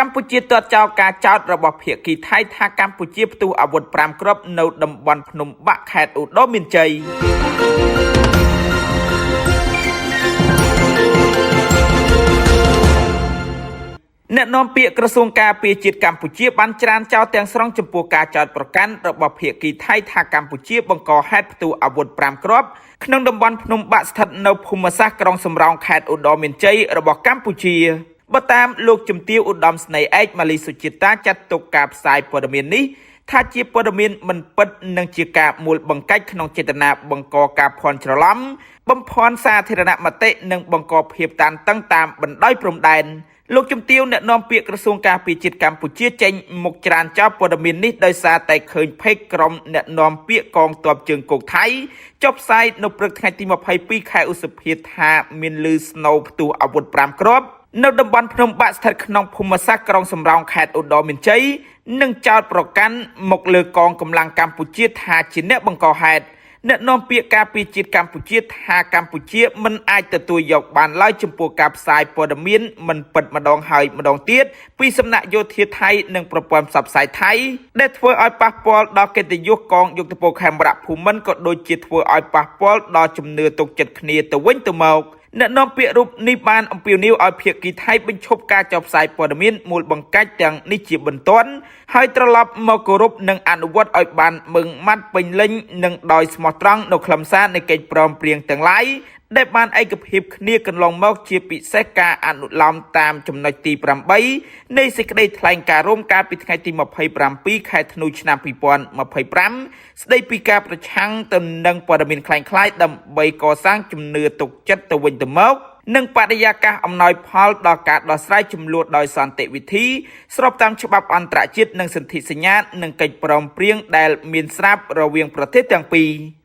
កម្ពុជាទាត់ចោលការចោទរបស់ភាគីថៃថាកម្ពុជាផ្ទុះអាវុធ5គ្រាប់នៅតំបន់ភ្នំបាក់ខេត្តឧត្តរមានជ័យអ្នកនាំពាក្យក្រសួងការពារជាតិកម្ពុជាបានច្រានចោលទាំងស្រុងចំពោះការចោទប្រកាន់របស់ភាគីថៃថាកម្ពុជាបង្កហេតុផ្ទុះអាវុធ5គ្រាប់ក្នុងតំបន់ភ្នំបាក់ស្ថិតនៅភូមិសាស្ត្រក្រុងសំរោងខេត្តឧត្តរមានជ័យរបស់កម្ពុជាបើតាមលោកជំទាវឧត្តមស្នេហ៍ឯកម៉ាលីសុជាតាចាត់ទុកការផ្សាយព័ត៌មាននេះថាជាព័ត៌មានមិនពិតនិងជាការមូលបង្កាច់ក្នុងចេតនាបង្កការភ័ន្តច្រឡំបំភាន់សាធារណមតិនិងបង្កភាពតានតឹងតាមបណ្ដោយព្រំដែនលោកជំទាវអ្នកនាំពាក្យក្រសួងការពារជាតិកម្ពុជាចេញមុខច្រានចោលព័ត៌មាននេះដោយសារតែឃើញផេកក្រុមអ្នកនាំពាក្យកងទ័ពជើងគោកថៃចុះផ្សាយនៅព្រឹកថ្ងៃទី22ខែឧសភាថាមានលឺស្នូផ្ទុះអាវុធ5គ្រាប់នៅតំបន់ភ្នំបាក់ស្ថិតក្នុងភូមិសាស្ត្រក្រុងសំរោងខេត្តឧត្តរមានជ័យនិងចោទប្រកាន់មកលើកងកម្លាំងកម្ពុជាថាជាអ្នកបង្កហេតុអ្នកនាំពាក្យការពារជាតិកម្ពុជាថាកម្ពុជាមិនអាចទទួលយកបានឡើយចំពោះការផ្សាយព័ត៌មានមិនពិតម្ដងហើយម្ដងទៀតពីសំណាក់យោធាថៃនិងប្រព័ន្ធផ្សព្វផ្សាយថៃដែលធ្វើឲ្យប៉ះពាល់ដល់កិត្តិយសកងយោធពលខេមរៈភូមិន្ទក៏ដូចជាធ្វើឲ្យប៉ះពាល់ដល់ជំនឿទុកចិត្តគ្នាទៅវិញទៅមកអ្នកនាំពាក្យរូបនេះបានអំពាវនាវឲ្យភាគីថៃបញ្ឈប់ការចុះផ្សាយព័ត៌មានមូលបង្កាច់ទាំងនេះជាបន្ទាន់ហើយត្រឡប់មកគោរពនិងអនុវត្តឲ្យបានម៉ឺងម៉ាត់ពេញលេញនិងដោយស្មោះត្រង់នៅខ្លឹមសារនៃកិច្ចព្រមព្រៀងទាំងឡាយដែលបានឯកភាពគ្នាកន្លងមកជាពិសេសការអនុលោមតាមចំណុចទី8នៃសេចក្តីថ្លែងការណ៍រួមកាលពីថ្ងៃទី27ខែធ្នូឆ្នាំ2025ស្តីពីការប្រឆាំងទៅនឹងព័ត៌មានក្លែងក្លាយដើម្បីកសាងជំនឿទុកចិត្តទៅវិញទៅមកនិងបរិយាកាសអំណោយផលដល់ការដោះស្រាយចំនួនដោយសន្តិវិធីស្របតាមច្បាប់អន្តរជាតិនិងសន្ធិសញ្ញានិងកិច្ចព្រមព្រៀងដែលមានស្រាប់រវាងប្រទេសទាំងពីរ។